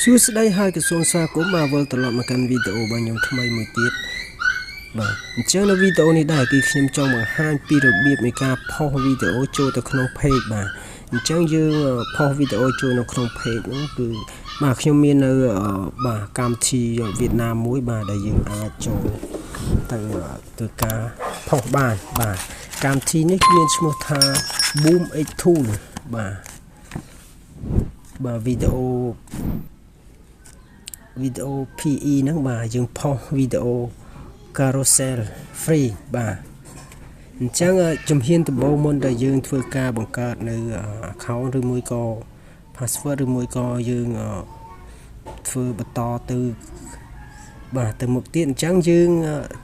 សួស្តីហើយក៏សូមស្វាគមន៍មកវិលត្រឡប់មកកាន់វីដេអូរបស់ខ្ញុំថ្មីមួយទៀតបាទអញ្ចឹងនៅវីដេអូនេះដែរគឺខ្ញុំចង់បង្ហាញពីរបៀបនៃការផុសវីដេអូចូលទៅក្នុង page បាទអញ្ចឹងយើងផុសវីដេអូចូលនៅក្នុង page ហ្នឹងគឺបាទខ្ញុំមាននៅបាទកម្មវិធីវៀតណាមមួយបាទដែលយើងអាចចូលទៅធ្វើការផុសបានបាទកម្មវិធីនេះមានឈ្មោះថា Boom X Tool បាទបាទវីដេអូ PE ហ្នឹងបាទយើងផុសវីដេអូ carousel free បាទអញ្ចឹងជំហានដំបូងមុនដែលយើងធ្វើការបង្កើតនៅ account ឬមួយក៏ password ឬមួយក៏យើងធ្វើបន្តទៅបាទទៅមុខទៀតអញ្ចឹងយើង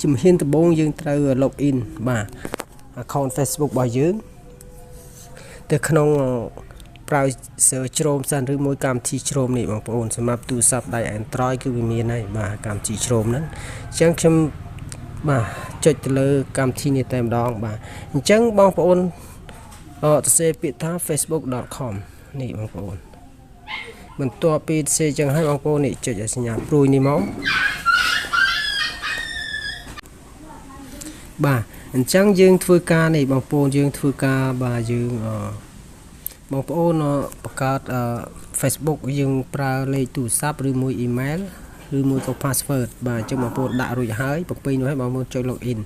ជំហានដំបូងយើងត្រូវ log in បាទ account Facebook របស់យើងទៅក្នុង browser Chrome សិនឬមួយកម្មវិធី Chrome នេះបងប្អូនសម្រាប់ទូរស័ព្ទដៃ Android គឺវាមានហើយបាទកម្មវិធី Chrome ហ្នឹងអញ្ចឹងខ្ញុំបាទចុចទៅលើកម្មវិធីនេះតែម្ដងបាទអញ្ចឹងបងប្អូនសរសេរពាក្យថា facebook.com នេះបងប្អូនបន្ទាប់ពីសរសេរចឹងហើយបងប្អូននេះចុចឲ្យសញ្ញាព្រួយនេះមកបាទអញ្ចឹងយើងធ្វើការនេះបងប្អូនយើងធ្វើការបាទយើងបងប្អូនបង្កើត Facebook យើងប្រើលេខទូរស័ព្ទឬមួយ email ឬមួយក៏ password បាទអញ្ចឹងបងប្អូនដាក់រួចហើយបំពេញនោះហើយបងប្អូនចុច login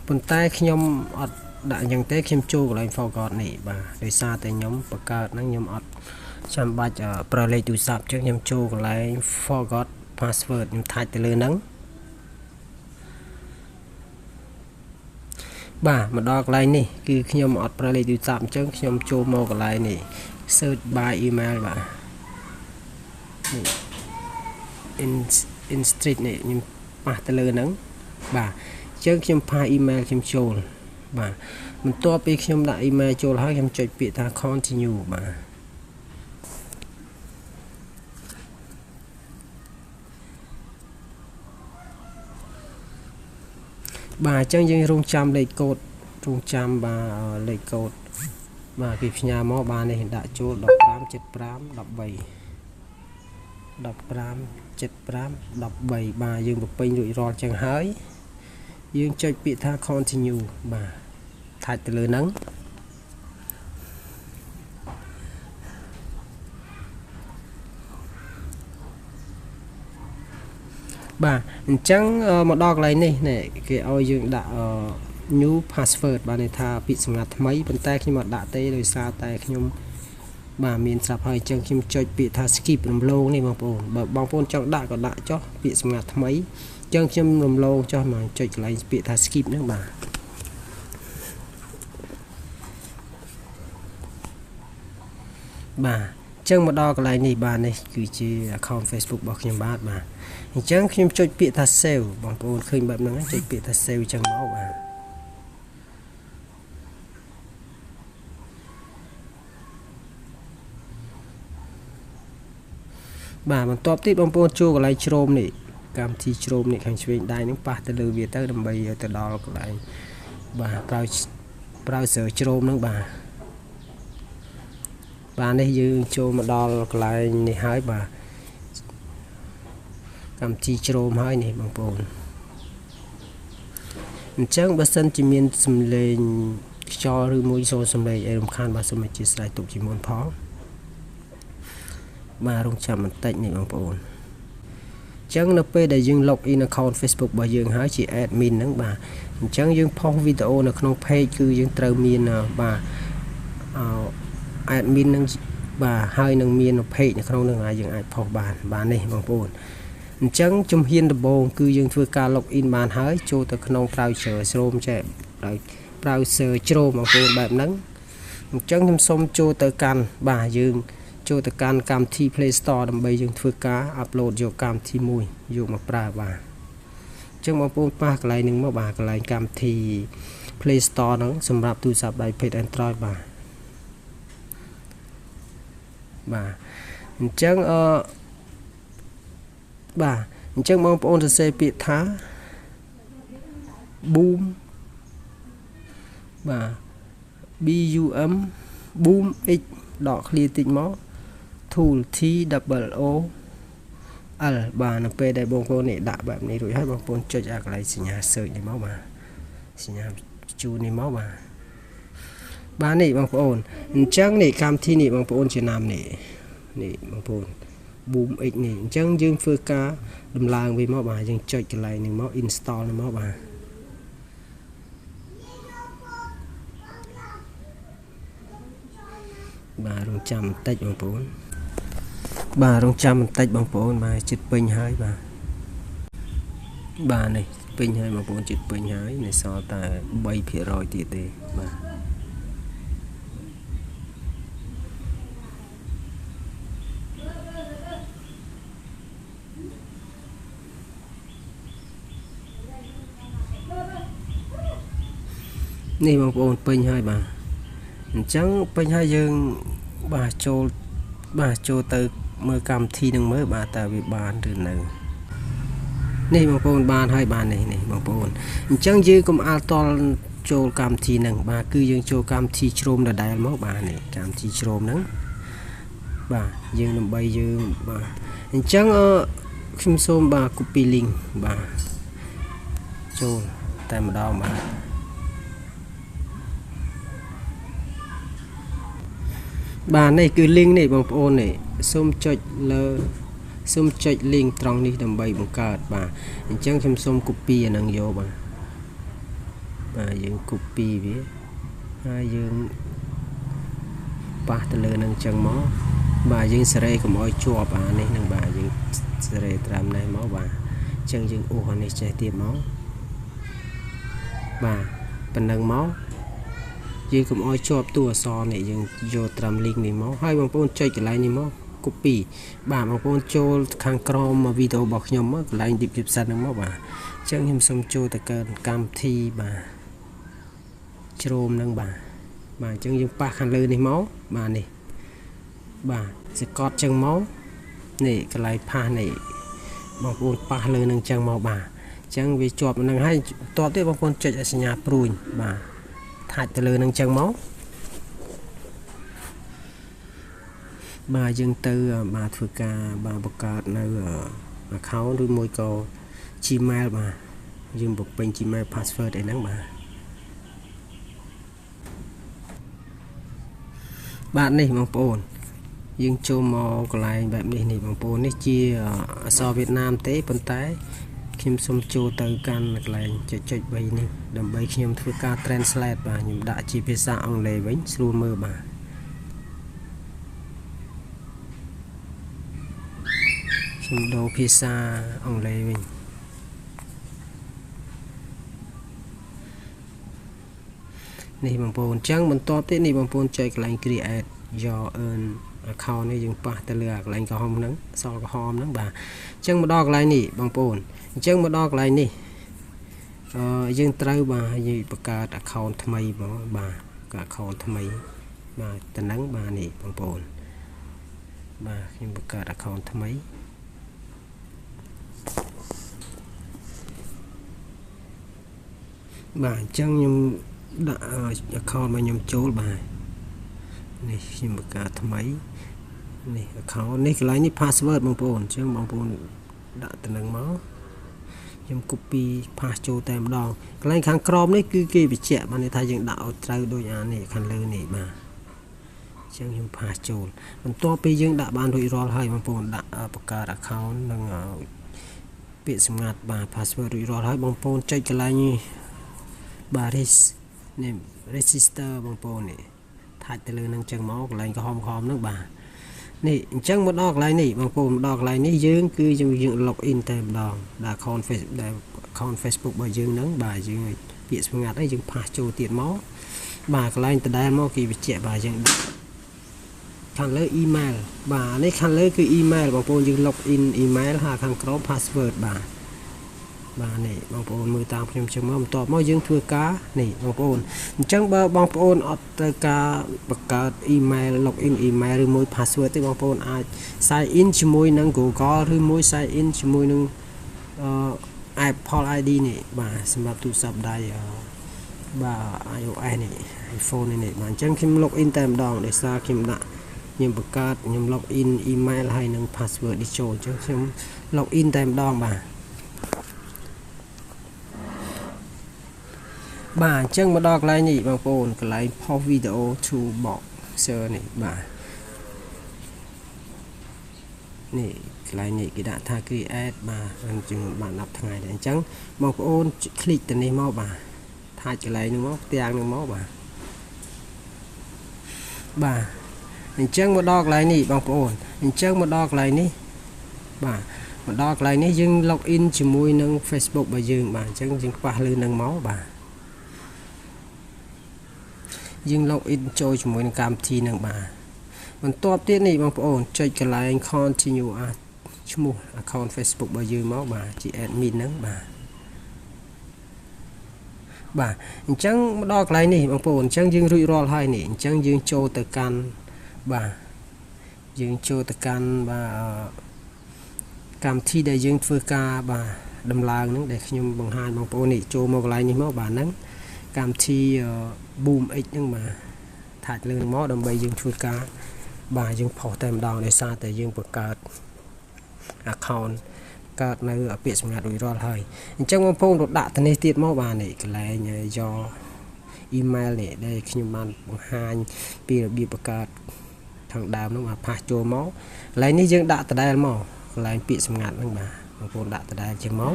ប៉ុន្តែខ្ញុំអត់ដាក់អញ្ចឹងទេខ្ញុំចូលកន្លែង forgot នេះបាទដោយសារតែខ្ញុំបង្កើតហ្នឹងខ្ញុំអត់ចាំបាច់ប្រើលេខទូរស័ព្ទអញ្ចឹងខ្ញុំចូលកន្លែង forgot password ខ្ញុំថាច់ទៅលើហ្នឹងបាទមកដល់កន្លែងនេះគឺខ្ញុំអត់ប្រើលេខទូរស័ព្ទអញ្ចឹងខ្ញុំចូលមកកន្លែងនេះ search by email បាទនេះ in street នេះខ្ញុំប៉ះទៅលើហ្នឹងបាទអញ្ចឹងខ្ញុំផា email ខ្ញុំចូលបាទបន្ទាប់ពីខ្ញុំដាក់ email ចូលហើយខ្ញុំចុចពាក្យថា continue បាទបាទអញ្ចឹងយើងរងចាំលេខកូដរងចាំបាទលេខកូដបាទគេផ្ញើមកបាទនេះដាក់ចូល15 75 13 15 75 13បាទយើងបំពេញរួចរាល់ចឹងហើយយើងចុចពាក្យថា continue បាទថាច់ទៅលើហ្នឹងបាទអញ្ចឹងមកដល់កន្លែងនេះនេះគេឲ្យយើងដាក់ new password បាទន័យថាពាក្យសម្ងាត់ថ្មីប៉ុន្តែខ្ញុំអត់ដាក់ទេដោយសារតែខ្ញុំបាទមានស្រាប់ហើយអញ្ចឹងខ្ញុំចុចពាក្យថា skip រំលងនេះបងប្អូនបើបងប្អូនចង់ដាក់ក៏ដាក់ចុះពាក្យសម្ងាត់ថ្មីអញ្ចឹងខ្ញុំរំលងចុះមកចុចកន្លែងពាក្យថា skip ហ្នឹងបាទបាទអញ្ចឹងមកដល់កន្លែងនេះបាទនេះគឺជា account Facebook របស់ខ្ញុំបាទបាទអញ្ចឹងខ្ញុំចុចពាក្យថា save បងប្អូនឃើញបែបហ្នឹងចុចពាក្យថា save អញ្ចឹងមកបាទបាទបន្ទាប់ទៀតបងប្អូនចូលកន្លែង Chrome នេះកម្មវិធី Chrome នេះខាងឆ្វេងដៃហ្នឹងប៉ះទៅលើវាទៅដើម្បីឲ្យទៅដល់កន្លែងបាទ browser Chrome ហ្នឹងបាទបាទនេះយើងចូលមកដល់កន្លែងនេះហើយបាទកម្មវិធី Chrome ហើយនេះបងប្អូនអញ្ចឹងបើសិនជាមានសំឡេងខ្យល់ឬមួយសូរសំឡេងអីរំខានបាទសូមអធិស្ឋានទុកជាមុនផងបាទរងចាំបន្តិចនេះបងប្អូនអញ្ចឹងនៅពេលដែលយើង log in account Facebook របស់យើងហើយជា admin ហ្នឹងបាទអញ្ចឹងយើងផុសវីដេអូនៅក្នុង page គឺយើងត្រូវមានបាទ admin នឹងបាទហើយនឹងមាន page នៅក្នុងនឹងហើយយើងអាចផុសបានបាទនេះបងប្អូនអញ្ចឹងជំហានដំបូងគឺយើងធ្វើការ log in បានហើយចូលទៅក្នុង browser Chrome ចេះ browser Chrome បងប្អូនបែបហ្នឹងអញ្ចឹងខ្ញុំសូមចូលទៅកាន់បាទយើងចូលទៅកាន់កម្មវិធី Play Store ដើម្បីយើងធ្វើការ upload យកកម្មវិធីមួយយកមកប្រើបាទអញ្ចឹងបងប្អូនប៉ះកន្លែងហ្នឹងមកបាទកន្លែងកម្មវិធី Play Store ហ្នឹងសម្រាប់ទូរស័ព្ទដៃភេទ Android បាទបាទអញ្ចឹងបាទអញ្ចឹងបងប្អូនសរសេរពាក្យថា boom បាទ BUM boom x ដកឃ្លាតិចមក tool T O O L បាទនៅពេលដែលបងប្អូននេះដាក់បែបនេះរួចហើយបងប្អូនចុចអាកន្លែងសញ្ញា search នេះមកបាទសញ្ញាជូននេះមកបាទបាទនេះបងប្អូនអញ្ចឹងនេះកម្មវិធីនេះបងប្អូនជាណាំនេះនេះបងប្អូន BoomX នេះអញ្ចឹងយើងធ្វើការដំឡើងវាមកបាទយើងចុចកន្លែងនេះមក install នេះមកបាទបាទរងចាំបន្តិចបងប្អូនបាទរងចាំបន្តិចបងប្អូនបាទចិត្តពេញហើយបាទបាទនេះពេញហើយបងប្អូនចិត្តពេញហើយនៅសល់តែ3%ទៀតទេបាទនេះបងប្អូនពេញហើយបាទអញ្ចឹងពេញហើយយើងបាទចូលបាទចូលទៅមើលកម្មវិធីនឹងមើលបាទតើវាបានឬនៅនេះបងប្អូនបានហើយបាទនេះនេះបងប្អូនអញ្ចឹងយើងកុំអាលតល់ចូលកម្មវិធីនឹងបាទគឺយើងចូលកម្មវិធី Chrome ដដែលមកបាទនេះកម្មវិធី Chrome ហ្នឹងបាទយើងដើម្បីយើងបាទអញ្ចឹងខ្ញុំសូមបាទ copy link បាទចូលតែម្ដងបាទបាទនេះគឺ link នេះបងប្អូននេះសូមចុចលើសូមចុច link ត្រង់នេះដើម្បីបង្កើតបាទអញ្ចឹងខ្ញុំសូម copy អានឹងយកបាទបាទយើង copy វាហើយយើងប៉ះទៅលើនឹងអញ្ចឹងមកបាទយើងសេរីកុំឲ្យជាប់អានេះនឹងបាទយើងសេរីត្រាំនេះមកបាទអញ្ចឹងយើងអូសអានេះចេះទៀតមកបាទប៉ុណ្ណឹងមកយើងកុំឲ្យជាប់តួអក្សរនេះយើងយកត្រាំ link នេះមកហើយបងប្អូនចុចកន្លែងនេះមក copy បាទបងប្អូនចូលខាងក្រោមវីដេអូរបស់ខ្ញុំមកកន្លែង description ហ្នឹងមកបាទអញ្ចឹងខ្ញុំសូមចូលទៅកើតកម្មវិធីបាទ Chrome ហ្នឹងបាទបាទអញ្ចឹងយើងប៉ះខាងលើនេះមកបាទនេះបាទសកត់ចឹងមកនេះកន្លែងផាសនេះបងប្អូនប៉ះលើនឹងចឹងមកបាទអញ្ចឹងវាជាប់នឹងហើយបន្ទាប់ទៀតបងប្អូនចុចសញ្ញាព្រួញបាទថាច់ទៅលើនឹងចឹងមកបាទយើងទៅបាទធ្វើការបាទបង្កើតនៅ account ឬមួយក៏ Gmail បាទយើងបំពេញ Gmail password អីហ្នឹងបាទបាទនេះបងប្អូនយើងចូលមកកន្លែងបែបនេះនេះបងប្អូននេះជាអក្សរវៀតណាមទេប៉ុន្តែខ្ញុំសូមចូលទៅកាន់កន្លែងចុច3នេះដើម្បីខ្ញុំធ្វើការ translate បាទខ្ញុំដាក់ជាភាសាអង់គ្លេសវិញស្រួលមើលបាទខ្ញុំដូរភាសាអង់គ្លេសវិញនេះបងប្អូនអញ្ចឹងបន្ទាប់ទៀតនេះបងប្អូនចុចកន្លែង create your own account នេះយើងប៉ះទៅលើកន្លែងក្រហមហ្នឹងអក្សរក្រហមហ្នឹងបាទអញ្ចឹងមកដល់កន្លែងនេះបងប្អូនអញ្ចឹងមកដល់កន្លែងនេះយើងត្រូវបាទយើងបង្កើត account ថ្មីបងបាទ account ថ្មីបាទតំណឹងបាទនេះបងប្អូនបាទខ្ញុំបង្កើត account ថ្មីបាទអញ្ចឹងខ្ញុំដាក់ account របស់ខ្ញុំចូលបាទនេះខ្ញុំបង្កើតថ្មីនេះ account នេះកន្លែងនេះ password បងប្អូនអញ្ចឹងបងប្អូនដាក់តំណឹងមកខ្ញុំ copy paste ចូលតែម្ដងកន្លែងខាងក្រោមនេះគឺគេបញ្ជាក់បានន័យថាយើងដាក់ឲ្យត្រូវដូចអានេះខាងលើនេះបាទអញ្ចឹងខ្ញុំ paste ចូលបន្ទាប់ពីយើងដាក់បានរួចរាល់ហើយបងប្អូនដាក់បង្កើត account និងពាក្យសម្ងាត់បាទ password រួចរាល់ហើយបងប្អូនចុចកន្លែងនេះបាទនេះ register បងប្អូននេះថាច់ទៅលើនឹងចឹងមកកន្លែងក្រហមហ្នឹងបាទនេះអញ្ចឹងមកដល់កន្លែងនេះបងប្អូនមកដល់កន្លែងនេះយើងគឺយើង log in តែម្ដងដល់ account Facebook ដែល account Facebook របស់យើងហ្នឹងបាទយើងពាក្យសម្ងាត់អីយើងផាសចូលទៀតមកបាទកន្លែងដដែលមកគេបញ្ជាក់បាទយើងខាងលើ email បាទនេះខាងលើគឺ email បងប្អូនយើង log in email ហើយខាងក្រោម password បាទបាទនេះបងប្អូនមើលតាមខ្ញុំចឹងមកបន្ទាប់មកយើងធ្វើការនេះបងប្អូនអញ្ចឹងបើបងប្អូនអត់ត្រូវការបង្កើត email login email ឬមួយ password ទេបងប្អូនអាច sign in ជាមួយនឹង Google ឬមួយ sign in ជាមួយនឹង Apple ID នេះបាទសម្រាប់ទូរស័ព្ទដៃបាទ iOS នេះ iPhone នេះបាទអញ្ចឹងខ្ញុំ login តែម្ដងដោយសារខ្ញុំដាក់ ខ្ញុំបង្កើតខ្ញុំ log in email ហើយនិង password នេះចូលអញ្ចឹងខ្ញុំ log in តែម្ដងបាទបាទអញ្ចឹងមកដល់កន្លែងនេះបងប្អូនកន្លែង post video to box share នេះបាទនេះកន្លែងនេះគេដាក់ថា create បាទអញ្ចឹងបាន10ថ្ងៃដែរអញ្ចឹងបងប្អូន click ទៅនេះមកបាទថាច់កន្លែងនោះមកផ្ទាំងនោះមកបាទបាទអញ្ចឹងមកដល់កន្លែងនេះបងប្អូនអញ្ចឹងមកដល់កន្លែងនេះបាទមកដល់កន្លែងនេះយើង log in ជាមួយនឹង Facebook របស់យើងបាទអញ្ចឹងយើងប៉ះលើនឹងមកបាទយើង log in ចូលជាមួយនឹងកម្មវិធីនឹងបាទបន្ទាប់ទៀតនេះបងប្អូនចុចកន្លែង continue as ឈ្មោះ account Facebook របស់យើងមកបាទជា admin ហ្នឹងបាទបាទអញ្ចឹងមកដល់កន្លែងនេះបងប្អូនអញ្ចឹងយើងរួចរាល់ហើយនេះអញ្ចឹងយើងចូលទៅកាន់បាទយើងចូលទៅកាន់បាទកម្មវិធីដែលយើងធ្វើការបាទដំឡើងហ្នឹងដែលខ្ញុំបង្ហាញបងប្អូននេះចូលមកកន្លែងនេះមកបាទហ្នឹងកម្មវិធី Boom X ហ្នឹងបាទថាច់លើនឹងមកដើម្បីយើងធ្វើការបាទយើងផុសតែម្ដងដោយសារតែយើងបង្កើត account កើតនៅពាក្យសម្ងាត់រួចរាល់ហើយអញ្ចឹងបងប្អូនរដាក់ទៅនេះទៀតមកបាទនេះកន្លែងយក email នេះដែលខ្ញុំបានបង្ហាញពីរបៀបបង្កើតខាងដើមនោះបាទផាសចូលមកកន្លែងនេះយើងដាក់ដដែលមកកន្លែងពាក្យសម្ងាត់ហ្នឹងបាទបងប្អូនដាក់ដដែលជាងមក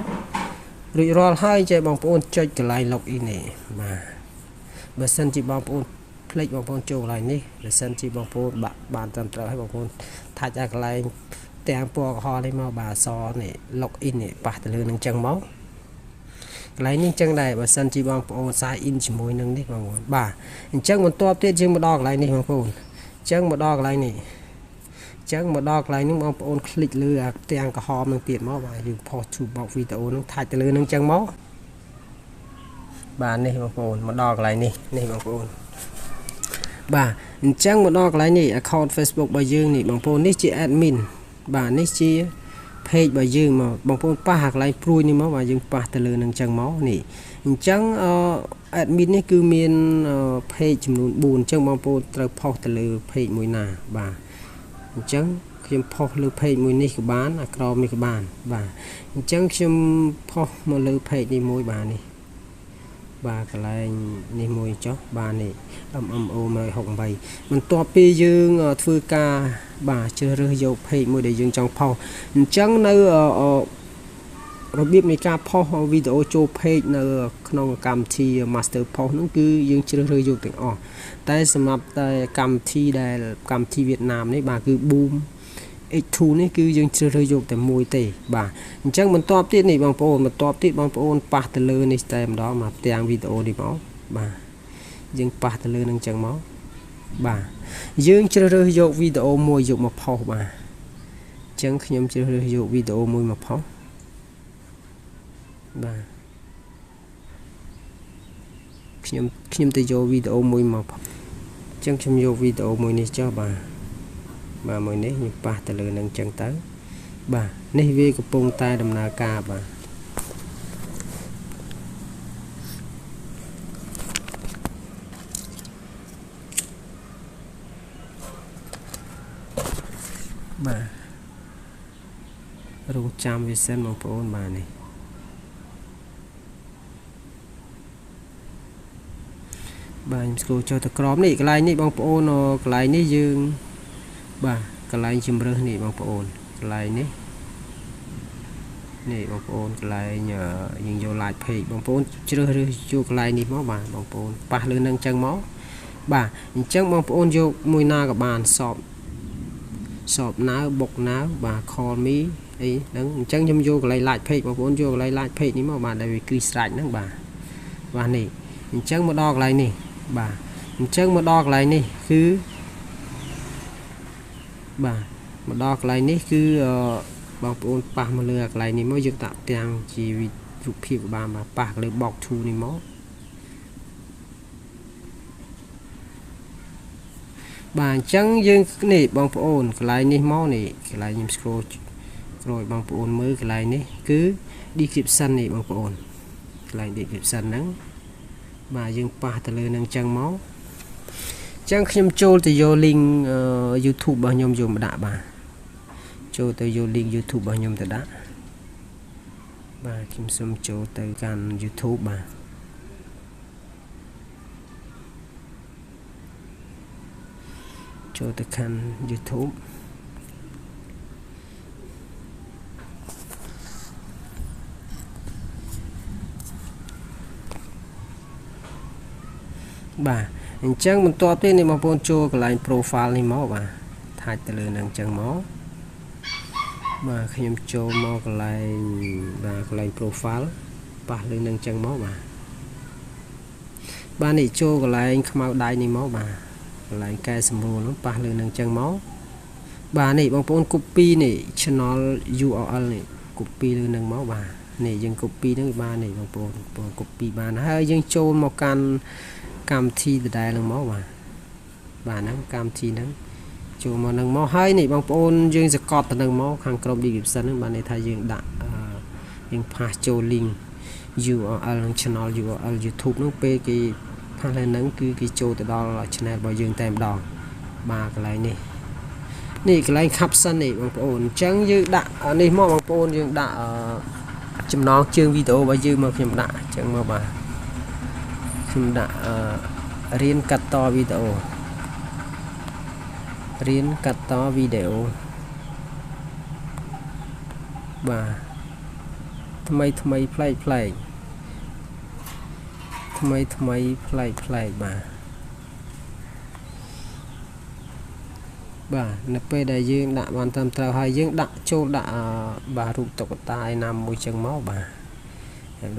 រួចរាល់ហើយចេះបងប្អូនចុចកន្លែង login នេះបាទបើសិនជាបងប្អូនភ្លេចបងប្អូនចូលកន្លែងនេះបើសិនជាបងប្អូនបាក់បានត្រឹមត្រូវហើយបងប្អូនថាច់ឲ្យកន្លែងទាំងពណ៌ក្រហមនេះមកបាទអសនេះ login នេះប៉ះទៅលើនឹងចឹងមកកន្លែងនេះចឹងដែរបើសិនជាបងប្អូន sign in ជាមួយនឹងនេះបងប្អូនបាទអញ្ចឹងបន្ទាប់ទៀតយើងមកដល់កន្លែងនេះបងប្អូនអញ្ចឹងមកដល់កន្លែងនេះអញ្ចឹងមកដល់កន្លែងនេះបងប្អូន click លើអាផ្ទាំងក្រហមនឹងទៀតមកបាទយើង post to box video នឹងថាច់ទៅលើនឹងចឹងមកបាទនេះបងប្អូនមកដល់កន្លែងនេះនេះបងប្អូនបាទអញ្ចឹងមកដល់កន្លែងនេះ account Facebook របស់យើងនេះបងប្អូននេះជា admin បាទនេះជា page របស់យើងមកបងប្អូនប៉ះអាកន្លែងព្រួយនេះមកបាទយើងប៉ះទៅលើនឹងចឹងមកនេះអញ្ចឹង admin នេះគឺមាន page ចំនួន4អញ្ចឹងបងប្អូនត្រូវផុសទៅលើ page មួយណាបាទអញ្ចឹងខ្ញុំផុសលើ page មួយនេះក៏បានអាក្រោមនេះក៏បានបាទអញ្ចឹងខ្ញុំផុសមកលើ page នេះមួយបាទនេះបាទកន្លែងនេះមួយចុះបាទនេះ MMO 168បន្ទាប់ពីយើងធ្វើការបាទជ្រើសរើសយក page មួយដែលយើងចង់ផុសអញ្ចឹងនៅរបៀបនៃការផុសវីដេអូចូល page នៅក្នុងកម្មវិធី Master Post ហ្នឹងគឺយើងជ្រើសរើសយកទាំងអស់តែសម្រាប់តែកម្មវិធីដែលកម្មវិធីវៀតណាមនេះបាទគឺ Boom X2 នេះគឺយើងជ្រើសរើសយកតែមួយទេបាទអញ្ចឹងបន្ទាប់ទៀតនេះបងប្អូនបន្ទាប់ទៀតបងប្អូនប៉ះទៅលើនេះតែម្ដងមកផ្ទាំងវីដេអូនេះមកបាទយើងប៉ះទៅលើនឹងចឹងមកបាទយើងជ្រើសរើសយកវីដេអូមួយយកមកផុសបាទអញ្ចឹងខ្ញុំជ្រើសរើសយកវីដេអូមួយមកផុសបាទខ្ញុំទៅយកវីដេអូមួយមកអញ្ចឹងខ្ញុំយកវីដេអូមួយនេះចុះបាទបាទមួយនេះខ្ញុំប៉ះទៅលើនឹងចឹងទៅបាទនេះវាកំពុងតែដំណើរការបាទបាទរងចាំវាសិនបងប្អូនបាទនេះបាទខ្ញុំស្គាល់ចុះទៅក្រោមនេះកន្លែងនេះបងប្អូនកន្លែងនេះយើងបាទកន្លែងជំរើសនេះបងប្អូនកន្លែងនេះនេះបងប្អូនកន្លែងយើងយក like page បងប្អូនជ្រើសរើសយកកន្លែងនេះមកបាទបងប្អូនប៉ះលើនឹងចឹងមកបាទអញ្ចឹងបងប្អូនយកមួយណាក៏បានសបណៅបុកណៅបាទ call me អីហ្នឹងអញ្ចឹងខ្ញុំយកកន្លែង like page បងប្អូនយកកន្លែង like page នេះមកបាទដែលវាគ្រីស្រាច់ហ្នឹងបាទបាទនេះអញ្ចឹងមកដល់កន្លែងនេះបាទអញ្ចឹងមកដល់កន្លែងនេះគឺបាទមកដល់កន្លែងនេះគឺបងប្អូនប៉ះមកលើកន្លែងនេះមកយើងដាក់ទាំងជារូបភាពបានបាទប៉ះលើ box 2នេះមកបាទអញ្ចឹងយើងនេះបងប្អូនកន្លែងនេះមកនេះកន្លែងខ្ញុំ scroll ក្រោយបងប្អូនមើលកន្លែងនេះគឺ description នេះបងប្អូនកន្លែង description ហ្នឹងបាទយើងប៉ះទៅលើនឹងចឹងមក ចឹងខ្ញុំចូលទៅយក link YouTube របស់ខ្ញុំយកមកដាក់បាទចូលទៅយក link YouTube របស់ខ្ញុំទៅដាក់បាទខ្ញុំសូមចូលទៅកាន់ YouTube បាទចូលទៅកាន់ YouTube បាទអញ្ចឹងបន្ទាប់ទៀតនេះបងប្អូនចូលកន្លែង profile នេះមកបាទថាច់ទៅលើនឹងអញ្ចឹងមកបាទខ្ញុំចូលមកកន្លែងបាទកន្លែង profile ប៉ះលើនឹងអញ្ចឹងមកបាទបាទនេះចូលកន្លែងខ្មៅដៃនេះមកបាទកន្លែងកែសម្រួលនោះប៉ះលើនឹងអញ្ចឹងមកបាទនេះបងប្អូន copy នេះ channel URL នេះ copy លើនឹងមកបាទនេះយើង copy នឹងបាននេះបងប្អូន copy បានហើយយើងចូលមកកាន់កម្មវិធីដដែលនឹងមកបាទបាទហ្នឹងកម្មវិធីហ្នឹងចូលមកនឹងមកហើយនេះបងប្អូនយើងសកត់ទៅនឹងមកខាងក្រុម description ហ្នឹងបាទន័យថាយើងដាក់យើងផាសចូល link URL និង channel URL YouTube ហ្នឹងពេលគេផាសលើហ្នឹងគឺគេចូលទៅដល់ channel របស់យើងតែម្ដងបាទកន្លែងនេះនេះកន្លែង caption នេះបងប្អូនអញ្ចឹងយើងដាក់នេះមកបងប្អូនយើងដាក់ចំណងជើងវីដេអូរបស់យើងមកខ្ញុំដាក់អញ្ចឹងមកបាទខ្ញុំដាក់រៀនកាត់តវីដេអូរៀនកាត់តវីដេអូបាទថ្មីថ្មីប្លែកប្លែកថ្មីថ្មីប្លែកប្លែកបាទបាទនៅពេលដែលយើងដាក់បានត្រឹមត្រូវហើយយើងដាក់ចូលដាក់បាទរូបតុក្កតាឯណាមួយចឹងមកបាទ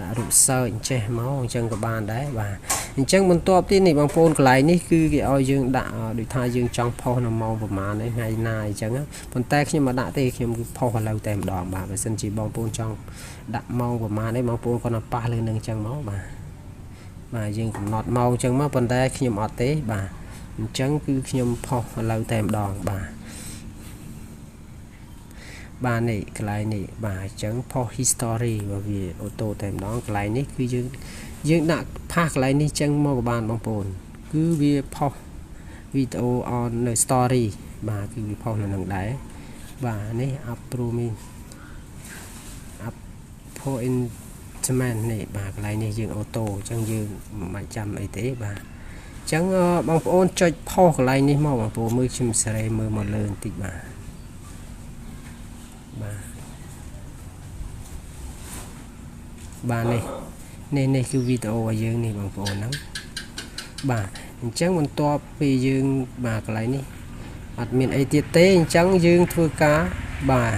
ដាក់រូបសើចចេះមកអញ្ចឹងក៏បានដែរបាទអញ្ចឹងបន្ទាប់ទៀតនេះបងប្អូនកន្លែងនេះគឺគេឲ្យយើងដាក់ដូចថាយើងចង់ផុសនៅម៉ោងប្រហែលថ្ងៃណាអញ្ចឹងប៉ុន្តែខ្ញុំមិនដាក់ទេខ្ញុំគឺផុសឥឡូវតែម្ដងបាទបើសិនជាបងប្អូនចង់ដាក់ម៉ោងប្រហែលនេះបងប្អូនគាត់ទៅប៉ះលើនឹងអញ្ចឹងមកបាទបាទយើងកំណត់ម៉ោងអញ្ចឹងមកប៉ុន្តែខ្ញុំអត់ទេបាទអញ្ចឹងគឺខ្ញុំផុសឥឡូវតែម្ដងបាទបាទនេះកន្លែងនេះបាទអញ្ចឹងផុស history របស់វាអូតូតែម្ដងកន្លែងនេះគឺយើងដាក់ផាសកន្លែងនេះចឹងមកក៏បានបងប្អូនគឺវាផុសវីដេអូ on នៅ story បាទគឺវាផុសនៅនឹងដែរបាទនេះ approve appointment នេះបាទកន្លែងនេះយើងអូតូអញ្ចឹងយើងមិនបាច់ចាំអីទេបាទអញ្ចឹងបងប្អូនចុចផុសកន្លែងនេះមកបងប្អូនមើលខ្ញុំសេរីមើលមកលើបន្តិចបាទបាទបាទនេះនេះគឺវីដេអូរបស់យើងនេះបងប្អូនហ្នឹងបាទអញ្ចឹងបន្ទាប់ពីយើងបាទកន្លែងនេះអត់មានអីទៀតទេអញ្ចឹងយើងធ្វើការបាទ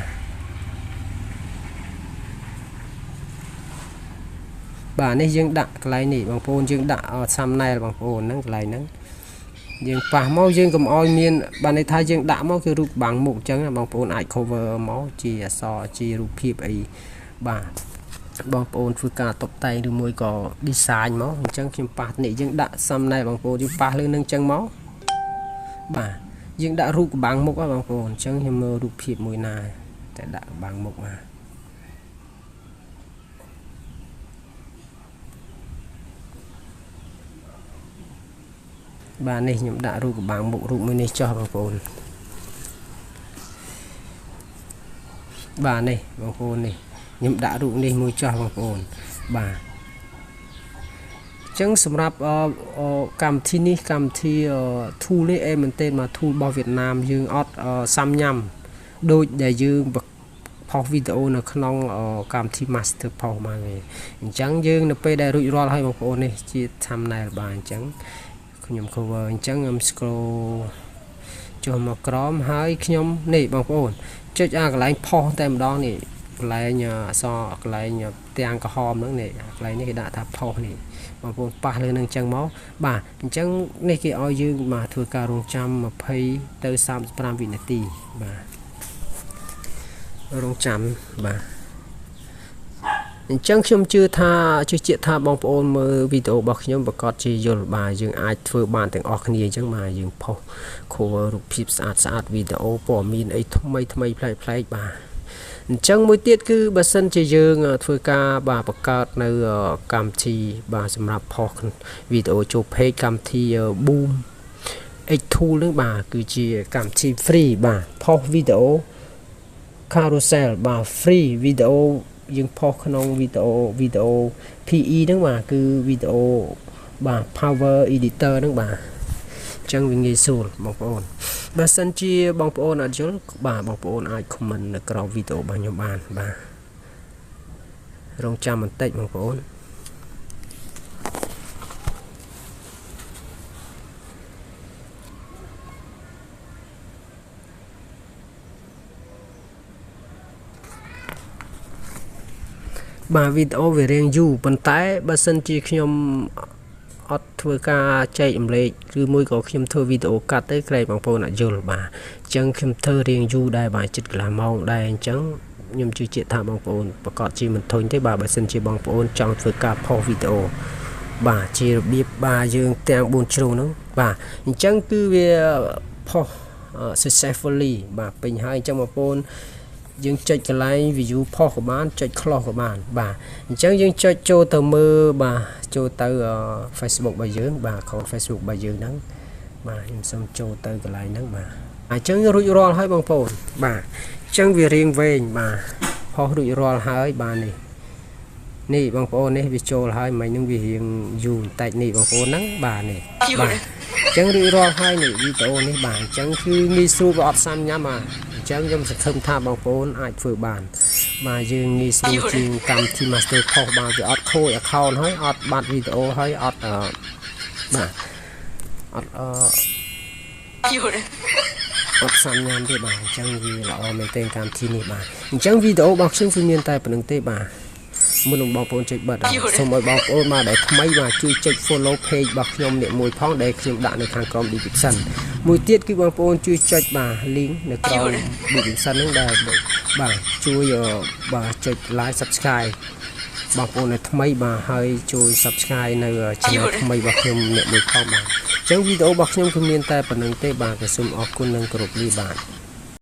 បាទនេះយើងដាក់កន្លែងនេះបងប្អូនយើងដាក់ thumbnail បងប្អូនហ្នឹងកន្លែងហ្នឹងយើងប៉ះមកយើងកុំឲ្យមានបាទន័យថាយើងដាក់មកគឺរូបបាំងមុខអញ្ចឹងបងប្អូនអាច cover មកជាអក្សរជារូបភាពអីបាទបងប្អូនធ្វើការតុបតែងឬមួយក៏ design មកអញ្ចឹងខ្ញុំប៉ះនេះយើងដាក់ thumbnail បងប្អូនយើងប៉ះលើនឹងអញ្ចឹងមកបាទយើងដាក់រូបបាំងមុខហ៎បងប្អូនអញ្ចឹងខ្ញុំមើលរូបភាពមួយណាតែដាក់បាំងមុខបាទបាទនេះខ្ញុំដាក់រូបបាំងមុខរូបមួយនេះចោះបងប្អូនបាទនេះបងប្អូននេះខ្ញុំដាក់រូបនេះមួយចោះបងប្អូនបាទអញ្ចឹងសម្រាប់កម្មវិធីនេះកម្មវិធី tool នេះអេមែនទែនមក tool របស់វៀតណាមយើងអត់សាំញ៉ាំដូចដែលយើងផុសវីដេអូនៅក្នុងកម្មវិធី Master ផុសមកទេអញ្ចឹងយើងនៅពេលដែលរួចរាល់ហើយបងប្អូននេះជា thumbnail បាទអញ្ចឹងខ្ញុំ cover អញ្ចឹងខ្ញុំ scroll ចុះមកក្រោមហើយខ្ញុំនេះបងប្អូនចុចអាកន្លែងផុសតែម្ដងនេះកន្លែងអក្សរកន្លែងផ្ទាំងក្រហមហ្នឹងនេះកន្លែងនេះគេដាក់ថាផុសនេះបងប្អូនប៉ះលើនឹងអញ្ចឹងមកបាទអញ្ចឹងនេះគេឲ្យយើងបាទធ្វើការរងចាំ20ទៅ35វិនាទីបាទរងចាំបាទអញ្ចឹងខ្ញុំជឿថាជឿជាក់ថាបងប្អូនមើលវីដេអូរបស់ខ្ញុំប្រកាសជាយល់បាទយើងអាចធ្វើបានទាំងអស់គ្នាអញ្ចឹងបាទយើងផុស cover រូបភាពស្អាតស្អាតវីដេអូព័ត៌មានអីថ្មីថ្មីប្លែកប្លែកបាទអញ្ចឹងមួយទៀតគឺបើសិនជាយើងធ្វើការបាទបង្កើតនៅកម្មវិធីបាទសម្រាប់ផុសវីដេអូចូល page កម្មវិធី Boom Xtool នឹងបាទគឺជាកម្មវិធី free បាទផុសវីដេអូ carousel បាទ free វីដេអូយើងផុសក្នុងវីដេអូវីដេអូ PE ហ្នឹងបាទគឺវីដេអូបាទ Power Editor ហ្នឹងបាទអញ្ចឹងវាងាយស្រួលបងប្អូនបើសិនជាបងប្អូនអត់យល់បាទបងប្អូនអាច comment នៅក្រោមវីដេអូរបស់ខ្ញុំបានបាទរងចាំបន្តិចបងប្អូនបាទវីដេអូវារៀងយូរប៉ុន្តែបើសិនជាខ្ញុំអត់ធ្វើការចែករំលែកឬមួយក៏ខ្ញុំធ្វើវីដេអូកាត់ទៅក្រែងបងប្អូនអត់យល់បាទអញ្ចឹងខ្ញុំធ្វើរៀងយូរដែរបាទជិតកន្លះម៉ោងដែរអញ្ចឹងខ្ញុំជឿជាក់ថាបងប្អូនប្រកាសជាមិនធុញទេបាទបើសិនជាបងប្អូនចង់ធ្វើការផុសវីដេអូបាទជារបៀបបាទយើងទាំង4ជ្រុងហ្នឹងបាទអញ្ចឹងគឺវាផុស successfully បាទពេញហើយអញ្ចឹងបងប្អូនយើងចុចកន្លែង view ផុសក៏បានចុច close ក៏បានបាទអញ្ចឹងយើងចុចចូលទៅមើលបាទចូលទៅ Facebook របស់យើងបាទ account Facebook របស់យើងហ្នឹងបាទខ្ញុំសូមចូលទៅកន្លែងហ្នឹងបាទអញ្ចឹងរួចរាល់ហើយបងប្អូនបាទអញ្ចឹងវារៀងវែងបាទផុសរួចរាល់ហើយបាទនេះនេះបងប្អូននេះវាចូលហើយមិញហ្នឹងវារៀងយូរបន្តិចនេះបងប្អូនហ្នឹងបាទនេះបាទអញ្ចឹងរួចរាល់ហើយនេះវីដេអូនេះបាទអញ្ចឹងគឺងាយស្រួលវាអត់សាំញ៉ាំបាទអញ្ចឹងខ្ញុំសង្ឃឹមថាបងប្អូនអាចធ្វើបានបាទយើងងាយស្រួលជាងកម្មវិធី Master Post បាទវាអត់ខូច account ហើយអត់បាត់វីដេអូហើយអត់បាទអត់អត់សាំញ៉ាំទេបាទអញ្ចឹងវាល្អមែនទែនកម្មវិធីនេះបាទអញ្ចឹងវីដេអូរបស់ខ្ញុំគឺមានតែប៉ុណ្្នឹងទេបាទមុននឹងបងប្អូនចុចបិទសូមឲ្យបងប្អូនបាទដែលថ្មីបាទជួយចុច follow page របស់ខ្ញុំនេះមួយផងដែលខ្ញុំដាក់នៅខាងក្រោម description មួយទៀតគឺបងប្អូនជួយចុចបាទ link នៅក្រោម description ហ្នឹងដែលបាទជួយបាទចុច like subscribe បងប្អូនដែលថ្មីបាទហើយជួយ subscribe នៅ channel ថ្មីរបស់ខ្ញុំអ្នកមួយផងបាទអញ្ចឹងវីដេអូរបស់ខ្ញុំគឺមានតែប៉ុណ្្នឹងទេបាទក៏សូមអរគុណនិងគោរពលាបាទ។